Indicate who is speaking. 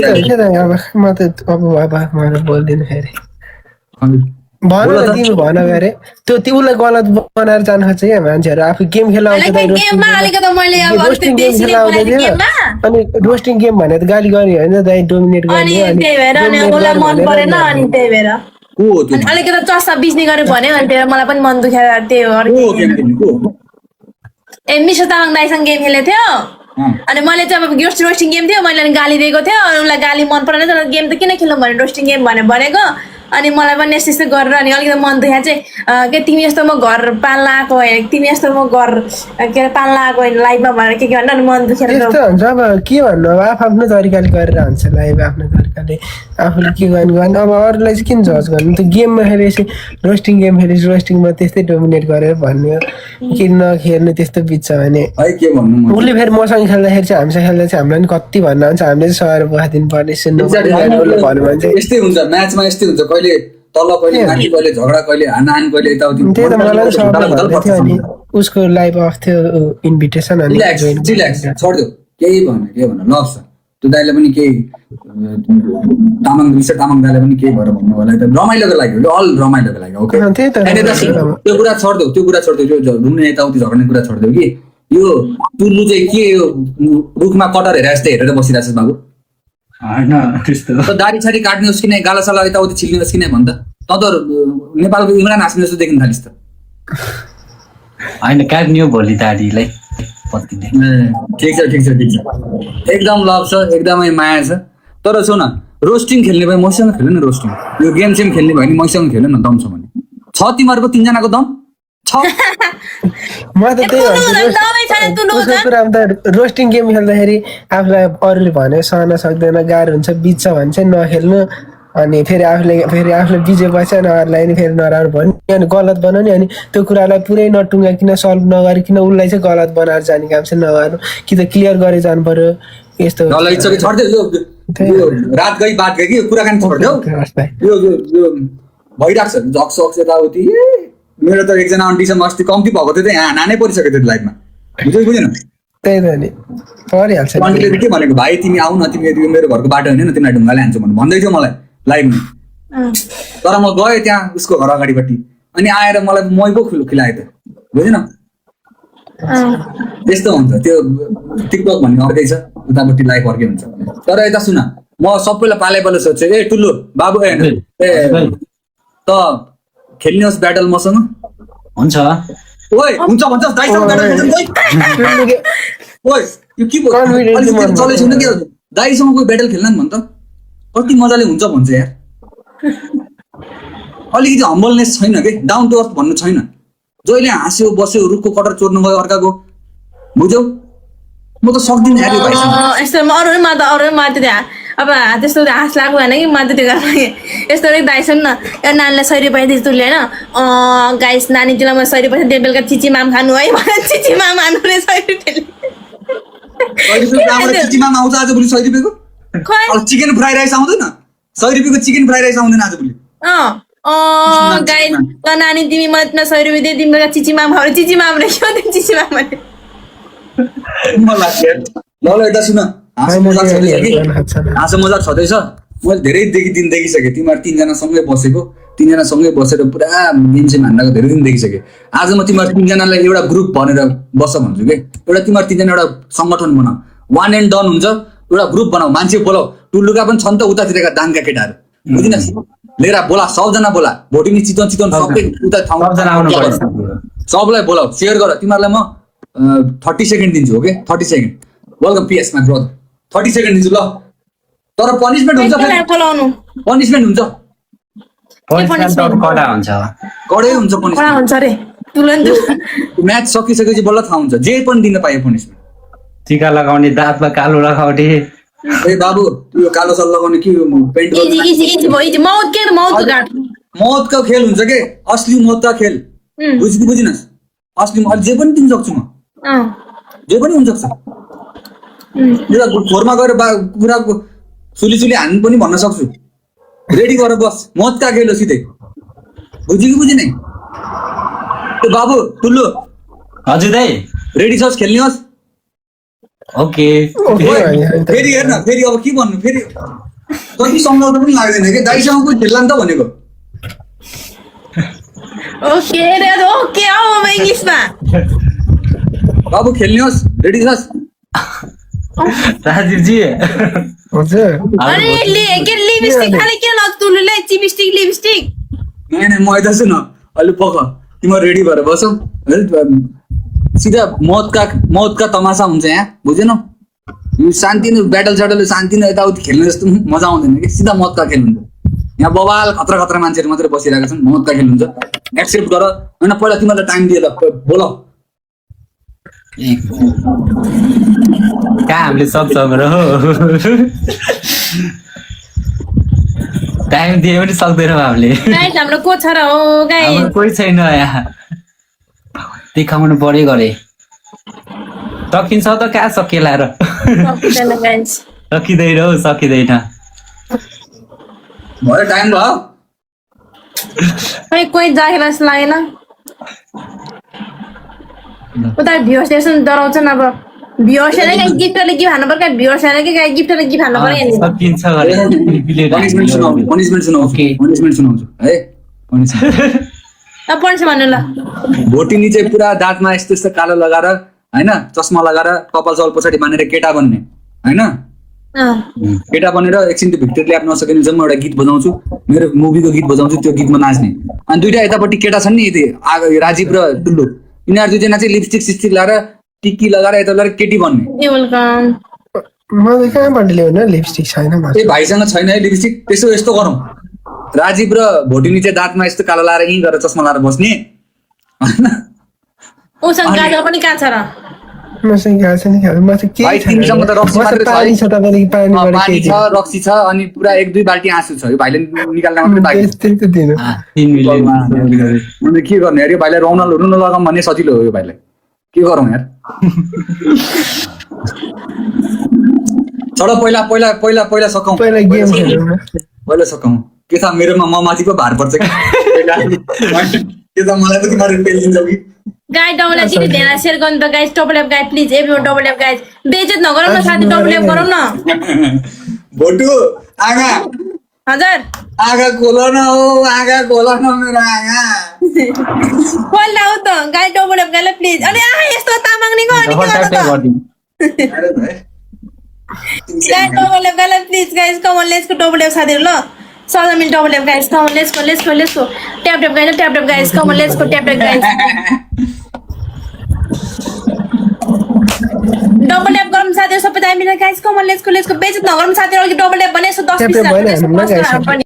Speaker 1: के त अब म त अब मैले बोल्दिनँ फेरि भन न तिमी भन गरे त्यो उसलाई गलत बनाएर जान खोज्छ क्या मान्छेहरू आफू गेम खेल्न आउँछ रोस्टिङ गेम खेल्न आउँदै थियो अनि रोस्टिङ गेम भने त गाली गर्ने होइन दाइ डोमिनेट गर्ने
Speaker 2: अलिकति चस्सा बिच्ने गरे भन्यो अनि त्यही मलाई पनि मन दुखेर त्यही हो ए मिसो तामाङ दाइसँग गेम खेलेको थियो अनि मैले चाहिँ अब रोस्टिङ गेम थियो मैले अनि गाली दिएको थियो अनि उसलाई गाली मन परेन गेम त किन खेल्नु भने रोस्टिङ गेम भनेको अनि मलाई पनि यस्तो यस्तो गरेर अनि अलिकति मन दुख्या चाहिँ के तिमी यस्तो म घर पाल्न आएको होइन तिमी यस्तो म घर के अरे पाल्न आएको होइन लाइभमा भनेर के भन्न अनि मन दुखेर
Speaker 1: यस्तो हुन्छ अब के भन्नु अब आफ्नो तरिकाले गरेर हुन्छ लाइभ आफ्नो तरिकाले आफूले के गर्नु अब अरूलाई चाहिँ किन जज गर्नु त गेममा खेलेपछि रोस्टिङ गेम खेलेपछि रोस्टिङमा त्यस्तै डोमिनेट गरेर भन्ने किन नखेल्नु त्यस्तो बित्छ भने उसले फेरि मसँग खेल्दाखेरि चाहिँ हामीसँग खेल्दा चाहिँ हामीलाई पनि कति भन्न हुन्छ हामीले चाहिँ सहेर बुहाइदिनु पर्ने सुन्नु भन्यो भने चाहिँ
Speaker 3: यस्तै हुन्छ म्याचमा यस्तै हुन्छ कहिले तल कहिले माथि कहिले झगडा कहिले हानाहान कहिले यताउति
Speaker 1: त्यही त मलाई अनि उसको लाइभ अफ थियो इन्भिटेसन अनि
Speaker 3: छोड्दियो केही भन लस त्यो दाइले पनि केही तामाङ दाइले पनि केही भएर भन्नु होला रमाइलोको लागि हो अल रमाइलोको लागि ओके त्यो कुरा छोड्दियो त्यो रुने यताउति झगड्ने कुरा छोड्दियो कि यो टुल्लु चाहिँ के यो रुखमा कटर हेरेर जस्तै हेरेर बसिरहेछ बाबु
Speaker 4: होइन त्यस्तो
Speaker 3: दारी छाडी काट्नुहोस् कि नै गालासाला यताउति छिल्नुहोस् कि नै भन्छ त नेपालको इमरान हासिम जस्तो देख्न थालिस् त
Speaker 4: होइन काट्ने हो भोलि दाडीलाई
Speaker 3: ठिक छ एकदम लभ छ एकदमै माया छ तर सुन रोस्टिङ खेल्ने भए मसँग खेल्नु न रोस्टिङ यो गेम सेम खेल्ने भयो भने मसँग खेल्नु न दम छ भने छ तिमीहरूको 3 जनाको दम छ
Speaker 1: म त त्यही रोस्टिङ गेम खेल्दाखेरि आफूलाई अरूले भने सहन सक्दैन गाह्रो हुन्छ बिच्छ भने चाहिँ नखेल्नु अनि फेरि आफूले बिजेपछि अनि अरूलाई नि फेरि नराम्रो भन्यो अनि गलत बनाउने अनि त्यो कुरालाई पुरै नटुङ्गाकिन सल्भ नगरिकन उसलाई चाहिँ गलत बनाएर जाने काम चाहिँ नगर्नु कि त क्लियर गरे जानु पर्यो यस्तो
Speaker 3: रात गई बात गई कि कुराकानी छोड्देऊ यो भइरहेको छ झक्सक्स यताउति मेरो त एकजना आन्टीसँग अस्ति कम्ती भएको थियो त यहाँ नानै परिसकेको थियो लाइफमा बुझेन
Speaker 1: त्यही त नि परिहाल्छ
Speaker 3: आन्टीले के भनेको भाइ तिमी आऊ न तिमी मेरो घरको बाटो होइन न तिमीलाई ढुङ्गाले हान्छु भन्दै थियो मलाई लाइभमा तर म गएँ त्यहाँ उसको घर अगाडिपट्टि अनि आएर मलाई मै पो खिलायो त बुझेन त्यस्तो हुन्छ त्यो टिकटक भन्ने अर्कै छ उतापट्टि लाइफ अर्कै हुन्छ तर यता सुन म सबैलाई पाले सोध्छु ए टुल्लु बाबु ए त खेल्ने होस् ब्याटल मसँग
Speaker 4: हुन्छ
Speaker 3: ओइ हुन्छ भन्छ दाइसँग ब्याटल ओइ यो के चलेछ नि के दाइसँग कोही ब्याटल खेल्न नि भन्छ कति मजाले हुन्छ भन्छ यार अलिकति हम्बलनेस छैन के डाउन टु अर्थ भन्नु छैन जहिले हाँस्यो बस्यो रुखको कटर चोर्नु गयो अर्काको बुझ्यौ म त सक्दिनँ यार यो भाइसँग
Speaker 2: अब त्यस्तो हाँस लाग्यो होइन कि म त त्यो यस्तो दाइ सुन न यो नानीलाई 100 रुपियाँ दिन्छु तुले होइन गाइस नानीलाई म 100 रुपियाँ दिएँ बेलुका चिची माम खानु है चिची माम खानु रे 100 रुपियाँले
Speaker 3: चिचीमाम आउँछ आजभोलि 100 रुपियाँको चिकन फ्राई राइस आउँदैन 100 रुपियाँको चिकन फ्राई राइस आउँदैन आजभोलि
Speaker 2: गाइस त नानी तिमी म 100 रुपियाँ दिए तिम्रो चिची माम खाऊ चिची माम रे के हो चिची माम भने
Speaker 3: ल यता सुन हाँसो मजाक छँदैछ मैले धेरै दिन देखिसकेँ तिमीहरू 3 जना सँगै बसेको 3 जना सँगै बसेर पुरा गेम चाहिँ हान्दाको धेरै दिन देखिसकेँ आज म तिमीहरू 3 जनालाई एउटा ग्रुप भनेर बस भन्छु कि एउटा तिमीहरू 3 जना एउटा सङ्गठन बनाऊ 1 एन्ड डन हुन्छ एउटा ग्रुप बनाऊ मान्छे बोलाऊ टुल्लुका पनि छन् त उतातिरका दाङका केटाहरू बुझिन लिएर बोला 100 जना बोला भोटिङ चितवन सबै उता ठाउँ सबलाई बोलाऊ सेयर गर तिमीहरूलाई म 30 सेकेन्ड दिन्छु okay 30 second welcome PS my brother 30 second दिन्छु ल तर पनिशमेन्ट हुन्छ पनिशमेन्ट हुन्छ कडै हुन्छ पनिशमेन्ट म्याच सकिसकेपछि बल्ल थाहा हुन्छ जे पनि दिन पायो पनिशमेन्ट
Speaker 4: टीका लगाउने दाँतमा कालो लगाउने
Speaker 3: ए बाबु यो कालो सल लगाउने कि पेन्ट मौतको खेल हुन्छ के असली मौतका खेल बुझिनस् असली जे पनि दिन सक्छु म जे पनि हुन सक्छ खोरमा गएर कुराको सुली हान्नु पनि भन्न सक्छु रेडी गरेर बस मौतका खेल हो सिधै बुझ्यो कि बुझिनै बाबु टुल्लु
Speaker 4: हजुर दाइ
Speaker 3: रेडी छस् खेल्ने होस्
Speaker 4: ओके
Speaker 3: फेरि हेर्न फेरि अब के भन्नु फेरि कति सम्झाउँदा पनि लाग्दैन कि दाइसँग कोही खेल्ला नि त भनेको
Speaker 2: ओके रे ओके आऊ अब इङ्ग्लिसमा
Speaker 3: बाबु खेल्नुहोस् रेडी छस्
Speaker 4: राजीवजी
Speaker 1: हजुर
Speaker 2: अरे के लिपस्टिक खाली के नतुलुले चिपस्टिक लिपस्टिक
Speaker 3: नै म यता छु न अलि पख तिमीहरू रेडी भएर बसौ सिधा मौतका तमासा हुन्छ यहाँ बुझेनौ यो शान्ति नै ब्याटल स्याटल शान्ति नै यताउति खेल्ने जस्तो मजा आउँदैन कि सिधा मौतका खेल हुन्छ यहाँ बबाल खतरा मान्छेहरू मात्रै बसिरहेका छन् मौतका खेल हुन्छ एक्सेप्ट गर होइन पहिला तिमीलाई टाइम दिए ल बोल
Speaker 4: कहाँ हामीले सक्छौँ र टाइम दिए पनि सक्दैनौँ हामीले
Speaker 2: गाइस हाम्रो को छ र हो गाइस
Speaker 4: हाम्रो कोही छैन यहाँ देखाउनु पर्यो गरे सकिन्छ त कहाँ सकिएला र
Speaker 2: सक्दैन गाइस
Speaker 4: सकिँदैन हौ सकिँदैन
Speaker 3: भयो टाइम भयो
Speaker 2: खै कोही जाखेर जस्तो लागेन उता भ्युअर्सले डराउँछन् अब भ्युअर्सले गाइस गिफ्टले गिफ्ट हान्नु पर्छ भ्युअर्सले के गाइस गिफ्टले गिफ्ट हान्नु पर्यो नि
Speaker 4: सकिन्छ गरे
Speaker 3: पनिसमेन्ट सुनाउँछु है पनिसमेन्ट
Speaker 2: अब पढ्छ भन्नु ल
Speaker 3: भोटिनी चाहिँ पुरा दाँतमा यस्तो यस्तो कालो लगाएर होइन चस्मा लगाएर कपाल चल पछाडि बाँधेर केटा बन्ने होइन केटा बनेर एकछिन त्यो भिक्टर ल्याप नसकेन जब म एउटा गीत बजाउँछु मेरो मुभीको गीत बजाउँछु त्यो गीतमा नाच्ने अनि दुइटा यतापट्टि केटा छन् नि यति राजीव र टुल्लु यिनीहरू दुईजना चाहिँ लिपस्टिक सिस्टिक लगाएर टिक्की लगाएर यता लगाएर केटी बन्ने
Speaker 2: वेलकम
Speaker 1: मैले कहाँबाट ल्याउनु लिपस्टिक छैन
Speaker 3: ए भाइसँग छैन है लिपस्टिक त्यसो यस्तो गरौँ राजीव र भोटिनी चाहिँ दाँतमा यस्तो कालो लगाएर यहीँ गरेर चस्मा लगाएर बस्ने
Speaker 2: उसँग गाजर पनि कहाँ छ र
Speaker 1: मसँग गएको छैन म चाहिँ के
Speaker 3: भाइ तिमीसँग त रक्सी मात्रै छ
Speaker 1: पानी छ तपाईँले पानीबाट
Speaker 3: पानी छ रक्सी छ अनि पुरा 1-2 बाल्टी आँसु छ यो भाइले निकाल्न मात्रै बाँकी छ।
Speaker 1: त्यही त दिनु
Speaker 4: 3 मिलियन
Speaker 3: अनि के गर्ने यार यो भाइलाई रुन लगाऊँ भन्ने सजिलो हो यो भाइलाई के गरौँ यार चलो पहिला सकाउँ
Speaker 1: पहिला गेम खेलौँ
Speaker 3: पहिला सकाउँ के छ मेरोमा म माथि पो भार पर्छ के त मलाई पनि तिमीहरू पेलिन्छ कि
Speaker 2: गाइस डबल एफ दिदी धेरै शेयर गर्नु त guys double F guys please everyone double F guys बेइज्जत नगरौँ न साथी डबल एफ गरौँ न
Speaker 3: भोटु आगा
Speaker 2: हजुर
Speaker 3: आगा खोल न हो आगा खोल न मेरो आगा
Speaker 2: खोल लाउ त guys double F guys please अनि यस्तो तामाङनीको अनि के गर्नु त
Speaker 3: अरे भाइ
Speaker 2: guys double F guys please guys come on let's go double F साथीहरु ल सल्लाह मिल double F guys come on let's go tap guys come on let's go tap guys double F गरौँ साथीहरु सबै दाइ मिलेर guys come on let's go बेइज्जत नगरौँ साथीहरु अघि डबल एफ भने यसो 10-20 पनि